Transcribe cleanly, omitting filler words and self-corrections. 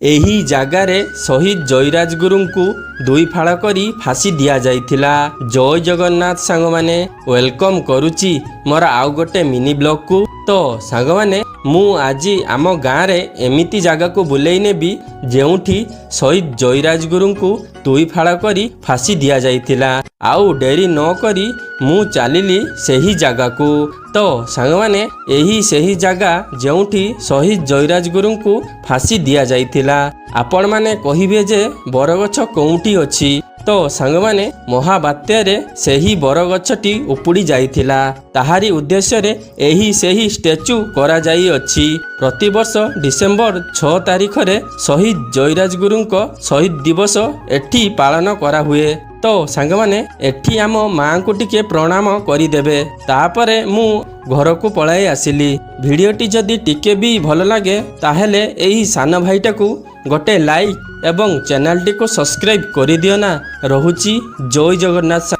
ଏହି ଜାଗାରେ ଶହୀଦ ଜୟରାଜ ଗୁରୁଙ୍କୁ ଦୁଇ ଫାଳ କରି ଫାଶୀ ଦିଆଯାଇଥିଲା। ଜୟ ଜଗନ୍ନାଥ ସାଙ୍ଗମାନେ, welcome କରୁଛି ମୋର ଆଉ ଗୋଟେ ମିନି ବ୍ଲଗକୁ। ତ ସାଙ୍ଗମାନେ, ମୁଁ ଆଜି ଆମ ଗାଁରେ ଏମିତି ଜାଗାକୁ ବୁଲେଇ ନେବି, ଯେଉଁଠି ଶହୀଦ ଜୟରାଜ ଗୁରୁଙ୍କୁ ଦୁଇ ଫାଳ କରି ଫାଶୀ ଦିଆଯାଇଥିଲା। ଆଉ ଡେରି ନ କରି ମୁଁ ଚାଲିଲି ସେହି ଜାଗାକୁ। ତ ସାଙ୍ଗମାନେ, ଏହି ସେହି ଜାଗା ଯେଉଁଠି ଶହୀଦ ଜୟରାଜ ଗୁରୁଙ୍କୁ ଫାଶୀ ଦିଆଯାଇଥିଲା। ଆପଣମାନେ କହିବେ ଯେ ବରଗଛ କେଉଁଠି ଅଛି? ତ ସାଙ୍ଗମାନେ, ମହାବାତ୍ୟାରେ ସେହି ବରଗଛଟି ଉପୁଡ଼ି ଯାଇଥିଲା। ତାହାରି ଉଦ୍ଦେଶ୍ୟରେ ଏହି ସେହି ଷ୍ଟାଚ୍ୟୁ କରାଯାଇଅଛି। ପ୍ରତିବର୍ଷ ଡିସେମ୍ବର 6 ତାରିଖରେ ଶହୀଦ ଜୟରାଜ ଗୁରୁଙ୍କ ଶହୀଦ ଦିବସ ଏଠି ପାଳନ କରାହୁଏ। ତ ସାଙ୍ଗମାନେ, ଏଠି ଆମ ମାଆଙ୍କୁ ଟିକେ ପ୍ରଣାମ କରିଦେବେ, ତାପରେ ମୁଁ ଘରକୁ ପଳାଇ ଆସିଲି। ଭିଡ଼ିଓଟି ଯଦି ଟିକେ ବି ଭଲ ଲାଗେ, ତାହେଲେ ଏହି ସାନ ଭାଇଟାକୁ ଗୋଟେ ଲାଇକ୍ ଏବଂ ଚ୍ୟାନେଲଟିକୁ ସବସ୍କ୍ରାଇବ୍ କରିଦିଅ ନା। ରହୁଛି, ଜୟ ଜଗନ୍ନାଥ।